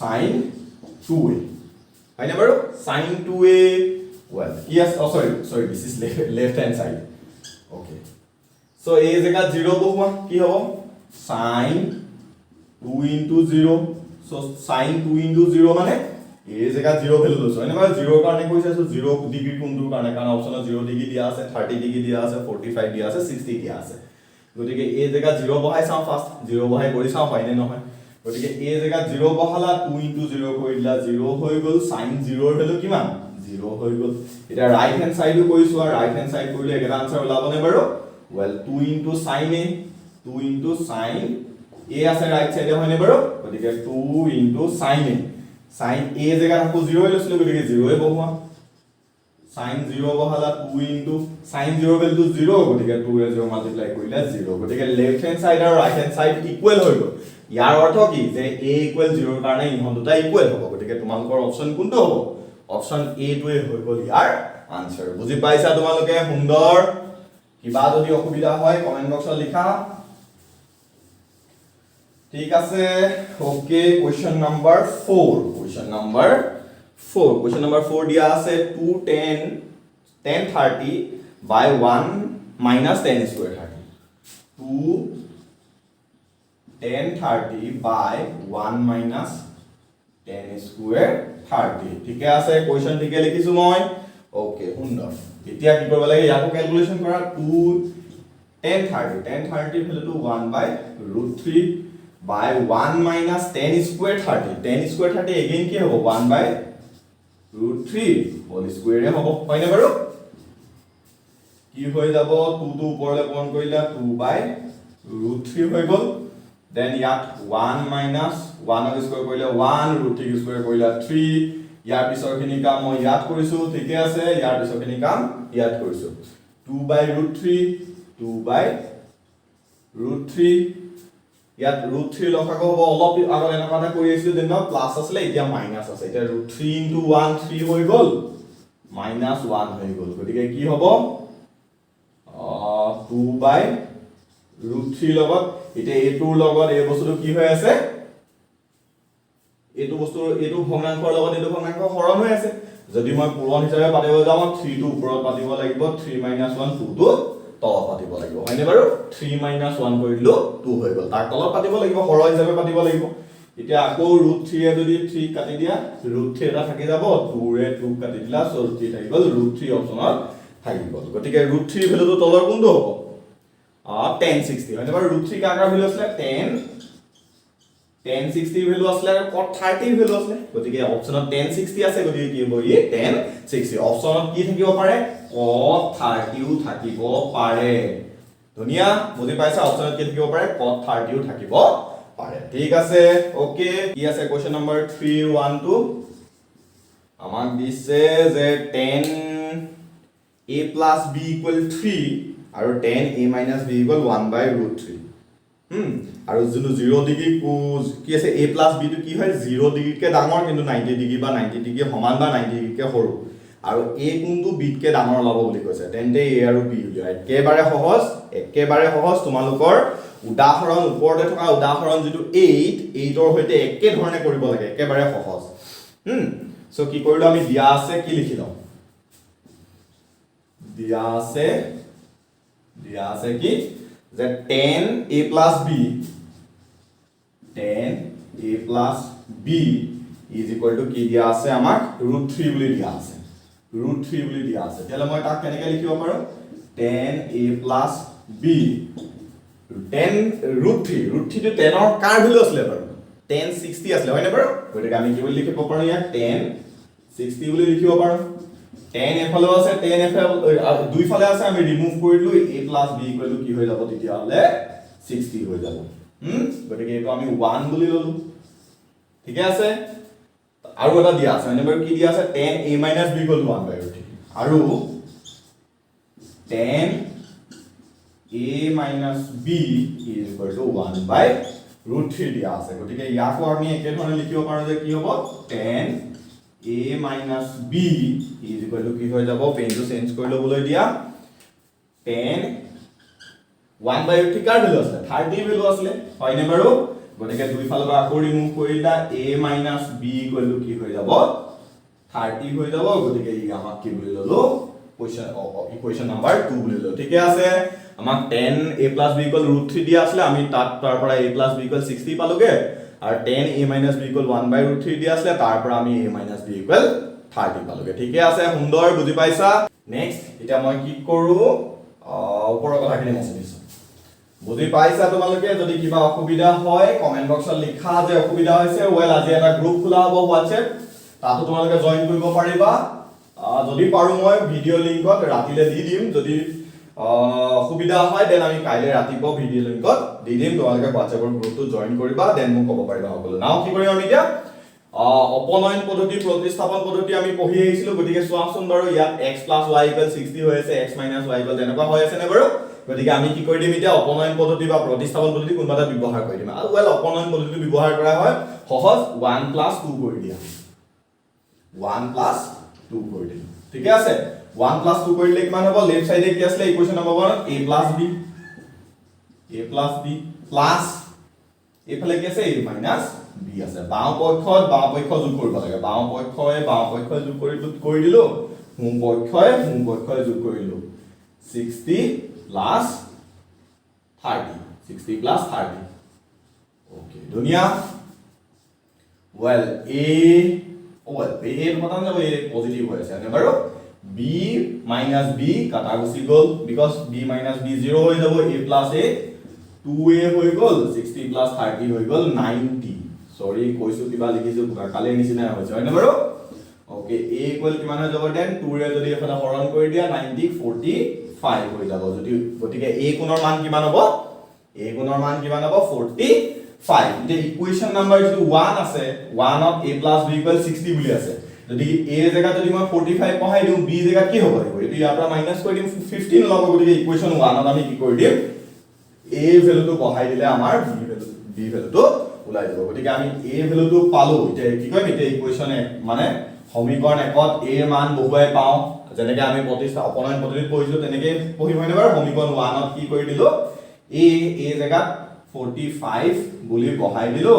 চাইন টু এ, হয়নে বাৰু? চাইন টু এ, ৱেল, কি আছে? অ' sorry, sorry, this is left hand side. Okay, so এই জেগাত জিৰ' বহোৱা, কি হ'ব? Sin two into zero. So sin two into zero মানে এই জেগাত জিৰ' ভেলু লৈছোঁ, হয়নে বাৰু? জিৰ'ৰ কাৰণে কৈছে আছোঁ। জিৰ' ডিগ্ৰী কোনটোৰ কাৰণে? কাৰণ অপশ্যনত জিৰ' ডিগ্ৰী দিয়া আছে, থাৰ্টি ডিগ্ৰী দিয়া আছে, ফৰ্টি ফাইভ দিয়া আছে, ছিক্সটি দিয়া আছে। গতিকে এই জেগাত জিৰ' বহাই চাওঁ ফাৰ্ষ্ট। জিৰ' বহাই কৰি চাওঁ হয়নে নহয়। গতিকে এই জেগাত জিৰ' বহালা, টু ইনটু জিৰ' কৰি দিলা, জিৰ' হৈ গ'ল। চাইন জিৰ'ৰ ভেলু কিমান? জিৰ' হৈ গ'ল। এতিয়া ৰাইট হেণ্ড চাইডো কৰিছোঁ আৰু ৰাইট হেণ্ড চাইড কৰিলে একেটা আনচাৰ ওলাবনে বাৰু? Well, two into sin A, two into sin A আছে ৰাইট চাইডে, হয়নে বাৰু? গতিকে two into sin A, sin A জেগাত আকৌ জিৰ'ই লৈছিলোঁ, গতিকে জিৰ'ই বহোৱা। চাইন জিৰ' বহালা, টু ইনটু চাইন জিৰ' ভেলুটো জিৰ', গতিকে টুৰে জিৰ' মাল্টিপ্লাই কৰিলে জিৰ'। গতিকে লেফ্ট হেণ্ড চাইড আৰু ৰাইট হেণ্ড চাইড ইকুৱেল হৈ গ'ল। ইয়াৰ অৰ্থ কি যে এ ইকুৱেল জিৰ'ৰ কাৰণে ইহঁত দুটা ইকুৱেল হ'ব। গতিকে তোমালোকৰ অপশ্যন কোনটো হ'ব? অপশ্যন এটোৱে হৈ গ'ল ইয়াৰ আনচাৰ। বুজি পাইছা তোমালোকে? সুন্দৰ। কিবা যদি অসুবিধা হয়, কমেণ্ট বক্সত লিখা। ঠিক আছে, okay. Question number four, question number four. Question number four দিয়া আছে two tan 30 by one minus tan square 30। Two tan 30 by one minus tan square 30। ঠিকে আছে? কুৱেশ্যন ঠিকে লিখিছো মই? অ'কে, সুন্দৰ। এতিয়া কি কৰিব লাগে? ইয়াকো কেলকুলেশ্যন কৰা। Two tan 30, tan থাৰ্টিৰ ভেলুটো one by root three by one minus tan square 30। Tan square 30 again কি হ'ব? One by root three whole স্কুৱেৰে হ'ব, হয়নে বাৰু? কি হৈ যাব? টুটো ওপৰলৈ পূৰণ কৰিলা, টু বাই ৰুট থ্ৰী হৈ গ'ল। দেন ইয়াত ওৱান মাইনাছ ওৱানক স্কুৱেৰ কৰিলে ওৱান, ৰুট থ্ৰী স্কুৱেৰ কৰিলা থ্ৰী। ইয়াৰ পিছৰখিনি কাম মই ইয়াত কৰিছো, ঠিকে আছে? ইয়াৰ পিছৰখিনি কাম ইয়াত কৰিছো। Two by root three, two by root three। ইয়াত ৰুট থ্ৰী লসাগু হ'ব। অলপ আগত এনেকুৱা এটা কৰি আহিছিলো, যেনিবা প্লাছ আছিলে, এতিয়া মাইনাছ আছে। এতিয়া root three into one three হৈ গ'ল, মাইনাছ ওৱান হৈ গ'ল। গতিকে কি হ'ব? টু বাই ৰুট থ্ৰীৰ লগত এতিয়া এইটোৰ লগত এই বস্তুটো কি হৈ আছে? এইটো বস্তু, এইটো ভগ্নাংশৰ লগত এইটো ভগ্নাংশ হৰণ হৈ আছে। যদি মই পূৰণ হিচাপে পাতিব যাওঁ, মই থ্ৰীটো ওপৰত পাতিব লাগিব, থ্ৰী মাইনাছ ওৱান টুটো তলত পাতিব লাগিব, হয়নে বাৰু? থ্ৰী মাইনাছ ওৱান কৰি দিলো, টু হৈ গ'ল। তাৰ তলত পাতিব লাগিব, হৰ হিচাপে পাতিব লাগিব। এতিয়া আকৌ ৰুট থ্ৰীয়ে যদি থ্ৰী কাটি দিয়া, ৰুট থ্ৰী এটা থাকি যাব। টুৰে টু কাটি দিলা, চ' ৰুট থ্ৰী থাকি গ'ল। ৰুট থ্ৰী অপশ্যনত থাকি গ'ল। গতিকে ৰুট থ্ৰীৰ ভেলুটো তলৰ কোনটো হ'ব? টেন ছিক্সটি, হয়নে বাৰু? ৰুট থ্ৰী কাৰ কাৰ ভেলু আছিলে? টেন ছিক্সটিৰ ভেলু আছিলে আৰু কট থাৰ্টিৰ ভেলু আছিলে। গতিকে অপশ্যনত টেন ছিক্সটি আছে, গতিকে কি হ'ব ই? Tan 60। অপশ্যনত কি থাকিব পাৰে? কট থাৰ্টিও থাকিব পাৰে। ধুনীয়া, বুজি পাইছা? অপশ্যনত কি থাকিব পাৰে? কট থাৰ্টিও থাকিব পাৰে। ঠিক আছে, অ'কে। কি আছে question number three one two? আমাক দিছে যে tan A plus B equal three আৰু tan A minus B equal one by root three। আৰু যোনটো জিৰ' ডিগ্ৰী কি আছে, এ প্লাছ বিটো কি হয়? জিৰ' ডিগ্ৰীতকৈ ডাঙৰ কিন্তু 90 ডিগ্ৰী বা 90 ডিগ্ৰী সমান বা 90 ডিগ্ৰীতকৈ সৰু আৰু এ কোনটো বিতকৈ ডাঙৰ ওলাব বুলি কৈছে। তেন্তে এ আৰু বি উলিওৱা। একেবাৰে সহজ, একেবাৰে সহজ। তোমালোকৰ উদাহৰণ ওপৰতে থকা উদাহৰণ যিটো এইটৰ সৈতে একেধৰণে কৰিব লাগে। একেবাৰে সহজ। চ' কি কৰিলো আমি? দিয়া আছে কি লিখি লওঁ। দিয়া আছে, দিয়া আছে কি যে tan A plus B, tan A plus B is equal to কি দিয়া আছে আমাক? ৰুট থ্ৰী বুলি দিয়া আছে। ৰুট থ্ৰী বুলি দিয়া আছে। তেতিয়াহ'লে মই তাক কেনেকৈ লিখিব পাৰোঁ? Tan A plus B, tan root three, root থ্ৰীটো টেনৰ কাৰ ভেলু আছিলে বাৰু? টেন ছিক্সটি আছিলে, হয়নে বাৰু? গতিকে আমি কি বুলি লিখিব পাৰোঁ ইয়াক? টেন ছিক্সটি বুলি লিখিব পাৰোঁ। টেন এফালেও আছে, টেন এফালে, দুইফালে আছে, আমি ৰিমুভ কৰি দিলো। A plus B equal to কি হৈ যাব তেতিয়াহ'লে? ছিক্সটি হৈ যাব। গতিকে এইটো আমি ওৱান বুলি ললো, ঠিকে আছে? আৰু এটা দিয়া আছে, হয়নে বাৰু? কি দিয়া আছে? Tan A minus B equal to one by root three আৰু tan A minus B is equal to one by root three দিয়া আছে। গতিকে ইয়াকো আমি একেধৰণে লিখিব পাৰোঁ যে কি হ'ব? Tan A minus B is equal to কি হৈ যাব? পেনটো চেঞ্জ কৰি ল'বলৈ দিয়া। Tan one by root three car value আছিলে? থাৰ্টিৰ ভেলু আছিলে, হয়নে বাৰু? গতিকে দুইফালৰ পৰা আকৌ ৰিমুভ কৰি দিলা। A minus B equal to কি হৈ যাব? থাৰ্টি হৈ যাব। গতিকে ই আমাক কি বুলি ললো? ইকুৱেশ্যন নাম্বাৰ টু বুলি ললো, ঠিকে আছে? আমাক tan A plus B equal root three দিয়া আছিলে, আমি তাত তাৰ পৰা A plus B equal 60 পালোগে। আৰু tan A minus B equal one by root three দিয়া আছিলে, তাৰ পৰা আমি A minus B equal 30 পালোগে। ঠিকে আছে? সুন্দৰ, বুজি পাইছা? নেক্সট এতিয়া মই কি কৰোঁ? ওপৰৰ কথাখিনি মচি দিছো। বুজি পাইছা তোমালোকে? যদি কিবা অসুবিধা হয়, কমেণ্ট বক্সত লিখা যে অসুবিধা হৈছে। ৱেল, আজি এটা গ্ৰুপ খোলা হ'ব হোৱাটছএপ, তাতো তোমালোকে জইন কৰিব পাৰিবা। যদি পাৰোঁ মই ভিডিঅ' লিংকত ৰাতিলে দি দিম। যদি অসুবিধা হয়, দেন আমি কাইলৈ ৰাতিপুৱা ভিডিঅ' লিংকত দি দিম। তোমালোকে হোৱাটছএপৰ গ্ৰুপটো জইন কৰিবা, দেন মোক ক'ব পাৰিবা সকলো। নাও কি কৰিম আমি এতিয়া? অপনয়ন পদ্ধতি, প্ৰতিস্থাপন পদ্ধতি আমি পঢ়ি আহিছিলো। গতিকে চোৱাচোন বাৰু, ইয়াত x plus y equal 60 হৈ আছে, এক্স মাইনাছ ৱাই ইকুৱেল তেনেকুৱা হৈ আছে নে বাৰু? গতিকে আমি কি কৰি দিম এতিয়া? অপনয়ন পদ্ধতি বা প্ৰতিস্থাপন পদ্ধতি কোনোবা এটা ব্যৱহাৰ কৰি দিম। আৰু ৱেল, অপনয়ন পদ্ধতিটো ব্যৱহাৰ কৰা হয় সহজ। ওৱান প্লাছ টু কৰি দিয়া। ওৱান প্লাছ টু কৰি দিম, ঠিকে আছে? ওৱান প্লাছ টু কৰি দিলে কিমান হ'ব? লেফ্ট চাইডে কি আছিলে? Equation number one, a plus b, a plus b plus এইফালে কি আছে? এ মাইনাছ বি আছে। বাওঁ পক্ষত বাওঁ পক্ষ যোগ কৰিব লাগে। বাওঁ পক্ষই বাওঁ পক্ষই যোগ কৰি দিলো, সোঁ পক্ষই সোঁ পক্ষই যোগ কৰিলো। 60 plus 30, 60 plus 30। Okay, ধুনীয়া। ৱেল, এ ৱেল এ কটা নাযাব, এ পজিটিভ হৈ আছে, হয়নে বাৰু? বি মাইনাছ বি কাটা গুচি গ'ল, because b minus b zero হৈ যাব। A plus a, 2a হৈ গ'ল। 60 প্লাছ 30 হৈ গ'ল 90। চৰি, কৈছো কিবা, লিখিছো কিবা, কালিৰ নিচিনাই হৈছে, হয়নে বাৰু? অ'কে, এ ইকুৱেল কিমান হৈ যাব? দেন টুৰে যদি এফালে হৰণ কৰি দিয়া 90, 45 হৈ যাব। যদি গতিকে এ কোণৰ মান কিমান হ'ব? এ কোণৰ মান কিমান হ'ব? 45। এতিয়া ইকুৱেশ্যন নাম্বাৰ যিটো ওৱান আছে, ওৱানত a plus b equal 60 বুলি আছে। যদি এ জেগাত যদি মই 45 বহাই দিওঁ, বি জেগাত কি হ'ব লাগিব? এইটো ইয়াৰ পৰা মাইনাছ কৰি দিম, 15 ওলাব। গতিকে ইকুৱেশ্যন ওৱানত আমি কি কৰি দিম? এ ভেলুটো বহাই দিলে আমাৰ বি ভেলুটো ওলাই যাব। গতিকে আমি এ ভেলুটো পালো। এতিয়া কি কৰিম? এতিয়া ইকুৱেশ্যন এক, মানে সমীকৰণ একত এ মান বহুৱাই পাওঁ। যেনেকে আমি প্ৰতিষ্ঠা অপনয়ন পদ্ধতিত পঢ়িছিলো, তেনেকে পঢ়িম, হয়নে বাৰু? সমীকৰণ ওৱানত কি কৰি দিলো? এ এ জেগাত 45 বুলি বহাই দিলো,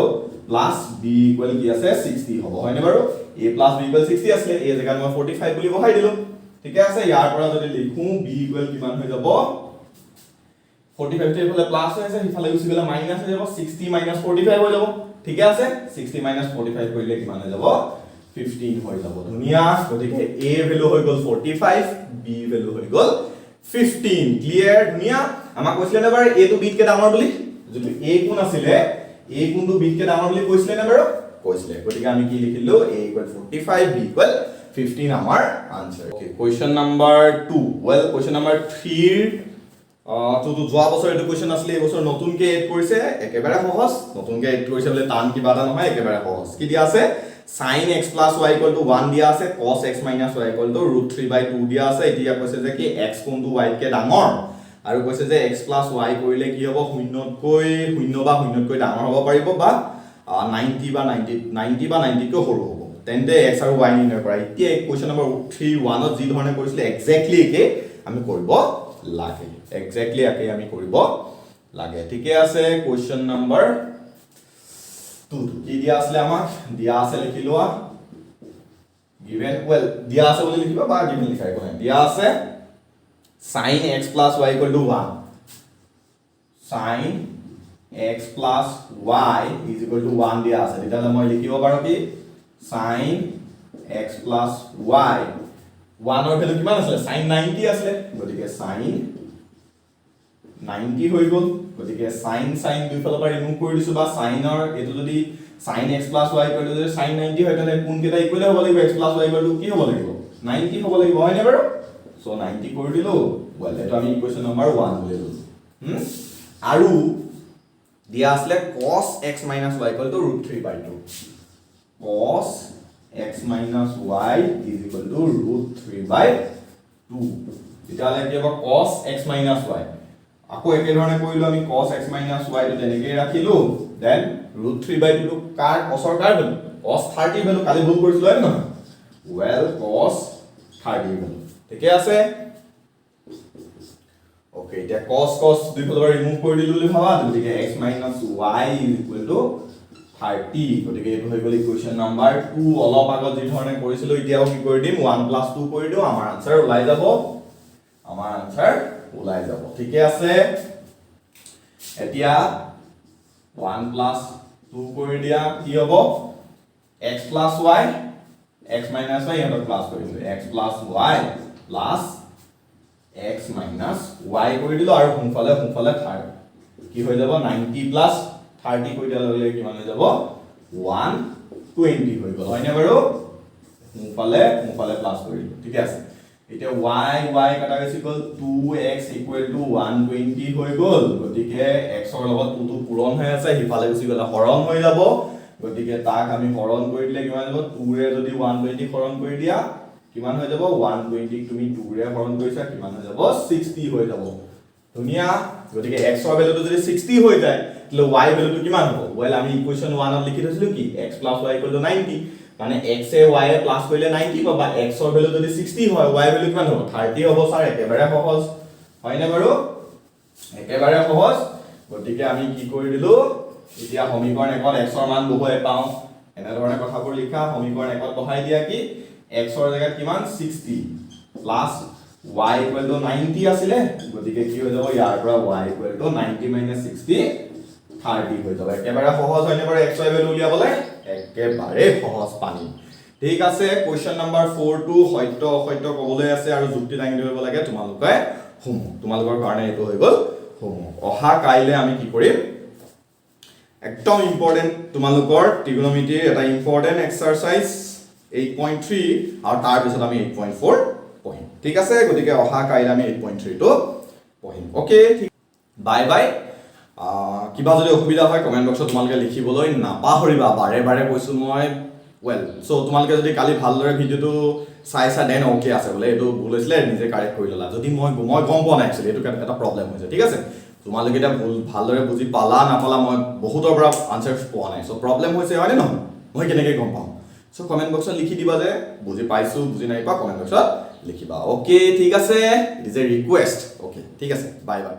প্লাছ বি ইকুৱেল কি আছে? 60 হ'ব, হয়নে বাৰু? A plus b equal 60 আছিলে, এ জেগাত মই 45 বুলি বহাই দিলো। ঠিকে আছে। ইয়াৰ পৰা যদি লিখো, বি ইকুৱেল কিমান হৈ যাব? 45টো এইফালে প্লাছ হৈ আছে, সিফালে গুচি গ'লে মাইনাছ হৈ যাব। 60 মাইনাছ 45 হৈ যাব। ঠিকে আছে। 60 মাইনাছ 45 কৰিলে কিমান হৈ যাব? 15 হৈ যাব। ধুনীয়া। গতিকে এ ভেলু হৈ গ'ল 45, বি ভেলু হৈ গ'ল 15। ক্লিয়াৰ? ধুনীয়া। আমাক কৈছিলে নে বাৰু এটো বিতকে ডাঙৰ বুলি? যিটো এ কোণ আছিলে, এ কোণটো বিতকে ডাঙৰ বুলি কৈছিলে নে বাৰু? কৈছিলে। গতিকে আমি কি লিখিলো? A equal 45, b equal 15 আমাৰ answer. Okay, question number 2। Well, question number থ্ৰীৰ তো যোৱা বছৰ এইটো কুৱেশ্যন আছিলে, এইবছৰ নতুনকে এড কৰিছে। একেবাৰে সহজ। নতুনকে এড কৰিছে বোলে টান কিবা এটা নহয়, একেবাৰে সহজ। কি দিয়া আছে? Sin x plus y equal to 1 দিয়া আছে, cos x minus y equal to root three by two দিয়া আছে। এতিয়া কৈছে যে কি এক্স কোনটো ৱাইতকে ডাঙৰ আৰু কৈছে যে এক্স প্লাছ ৱাই কৰিলে কি হ'ব? শূন্য বা শূন্যতকৈ ডাঙৰ হ'ব পাৰিব বা 90 বা 90তকৈ সৰু হ'ব, তেন্তে এক্স আৰু ৱাই নিৰ্ণয় কৰা। এতিয়া কুৱেশ্যন নম্বৰ থ্ৰী ওৱানত যি ধৰণে কৰিছিলে, একজেক্টলি একে আমি কৰিব লাগে। একজেক্টলি একে আমি কৰিব লাগে। ঠিকে আছে। কুৱেশ্যন নম্বৰ টু কি দিয়া আছিলে আমাক? দিয়া আছে, লিখি লোৱা, গিভেন। ৱেল, দিয়া আছে বুলি লিখিবা বা গিভেন লিখা, একো নাই। দিয়া আছে sin x plus y equal to 1, sin x plus y is equal to 1 দিয়া আছে। তেতিয়াহ'লে মই লিখিব পাৰোঁ কি? চাইন এক্স প্লাছ ৱাই, ওৱানৰ ভেলু কিমান আছিলে? চাইন 90 আছিলে। গতিকে চাইন 90 হৈ গ'ল। গতিকে চাইন চাইন দুইফালৰ পৰা ৰিমুভ কৰি দিছো। বা চাইনৰ এইটো যদি চাইন এক্স প্লাছ ৱাই কৰিলে যদি চাইন 90 হয়, তেন্তে কোনকেইটা ইকুৱেল হ'ব লাগিব? এক্স প্লাছ ৱাই ইকুৱেল কি হ'ব লাগিব? 90 হ'ব লাগিব, হয়নে বাৰু? চ' 90 কৰি দিলো। ৱেল, এইটো আমি ইকুৱেশ্যন নম্বৰ ওৱান বুলি ল'লো। আৰু দিয়া আছিলে cos x minus y equal to root three by two, cos x minus y is equal to root three by two। তেতিয়াহ'লে কি হ'ব? cos x minus y আকৌ একেধৰণে কৰিলো আমি। cos x minus y টো তেনেকেই ৰাখিলো। দেন ৰুট থ্ৰী বাই টুটো কাৰ, cosৰ কাৰ ভেলু? cos 30 ভেলু। কালি ভুল কৰিছিলো, হয় নে নহয়? ৱেল, cos 30 ভেলু। ঠিকে আছে। অ'কে, এতিয়া cos cos দুইফালৰ পৰা ৰিমুভ কৰি দিলো বুলি ভাবা। গতিকে x minus y is equal to 30। গতিকে এইটো হৈ গ'ল ইকুৱেশ্যন নাম্বাৰ টু। অলপ আগত যি ধৰণে কৰিছিলো, এতিয়াও কি কৰি দিম? ওৱান প্লাছ টু কৰি দিওঁ, আমাৰ আনচাৰ ওলাই যাব। আমাৰ আনচাৰ ওলাই যাব। ঠিকে আছে। এতিয়া ওৱান প্লাছ টু কৰি দিয়া, কি হ'ব? X plus y, x minus y, ইহঁতক প্লাছ কৰি দিলোঁ। X plus y plus x minus y কৰি দিলোঁ আৰু সোঁফালে সোঁফালে থাৰ্ড কি হৈ যাব? 90 প্লাছ 30 কৰি দিয়াৰ লগে লগে কিমান হৈ যাব? 120 হৈ গ'ল, হয়নে বাৰু? সোঁফালে সোঁফালে প্লাছ কৰি দিলোঁ। ঠিকে আছে। এতিয়া ৱাই ৱাই কটা গুচি গ'ল, two x equal to 120 হৈ গ'ল। গতিকে এক্সৰ লগত টুটো পূৰণ হৈ আছে, সিফালে গুচি গ'লে হৰণ হৈ যাব। গতিকে তাক আমি হৰণ কৰি দিলে কিমান যাব? টুৰে যদি 120 হৰণ কৰি দিয়া, কিমান হৈ যাব? 120ক তুমি টুৰে হৰণ কৰিছা, কিমান হৈ যাব? 60 হৈ যাব। ধুনীয়া। গতিকে এক্সৰ ভেলুটো যদি 60 হৈ যায়, তেতিয়াহ'লে ৱাই ভেলুটো কিমান হ'ব? ৱেল, আমি ইকুৱেশ্যন ওৱানত লিখি থৈছিলো কি? X plus y equal to 90। মানে x A Y A plus কৰিলে 90 পাবা। এক্সৰ ভেলু যদি 60 হয়, ৱাই ভেলু কিমান হ'ব? 30 হ'ব। ছাৰ, একেবাৰে সহজ, হয়নে বাৰু? একেবাৰে সহজ। গতিকে আমি কি কৰি দিলো? এতিয়া সমীকৰণ একত এক্সৰ মান বহুৱাই পাওঁ। এনেধৰণে কথাবোৰ লিখা। সমীকৰণ একত বহাই দিয়া কি? এক্সৰ জেগাত কিমান? 60 plus y equal to 90 আছিলে। গতিকে কি হৈ যাব ইয়াৰ পৰা? Y equal to 90 minus 60, 30 হৈ যাব। একেবাৰে সহজ হয়নে বাৰু এক্স ৱাই ভেলু উলিয়াবলৈ? একেবাৰে সহজ পানী। ঠিক আছে, কুৱেশ্যন নাম্বাৰ ফ'ৰটো সত্য অসত্য ক'বলৈ আছে আৰু যুক্তি দাঙি ধৰিব লাগে। তোমালোকে হোমৱৰ্ক, তোমালোকৰ কাৰণে এইটো হৈ গ'ল হোমৱৰ্ক। অহা কাইলৈ আমি কি কৰিম? একদম ইম্পৰ্টেণ্ট, তোমালোকৰ ট্ৰিগনমিতিৰ এটা ইম্পৰ্টেণ্ট এক্সাৰচাইজ 8.3 আৰু তাৰপিছত আমি 8.4 পঢ়িম। ঠিক আছে, গতিকে অহা কাইলৈ আমি 8.3টো পঢ়িম। অ'কে, ঠিক, বাই বাই। কিবা যদি অসুবিধা হয়, কমেণ্ট বক্সত তোমালোকে লিখিবলৈ নাপাহৰিবা। বাৰে বাৰে কৈছোঁ মই। ৱেল, চ' তোমালোকে যদি কালি ভালদৰে ভিডিঅ'টো চাইছা, then okay আছে, বোলে এইটো ভুল হৈছিলে, নিজে কাৰেক্ট কৰি ল'লা। যদি মই গম পোৱা নাই একচুৱেলি, এইটো এটা প্ৰব্লেম হৈছে। ঠিক আছে, তোমালোকে এতিয়া ভুল ভালদৰে বুজি পালা নাপালা, মই বহুতৰ পৰা আনচাৰ পোৱা নাই। চ' প্ৰব্লেম হৈছে হয়নে নহয়? মই কেনেকৈ গম পাম? চ' কমেণ্ট বক্সত লিখি দিবা যে বুজি পাইছোঁ, বুজি নাই পোৱা, কমেণ্ট বক্সত লিখিবা। অ'কে, ঠিক আছে, it is a request. Okay, ঠিক আছে, বাই বাই।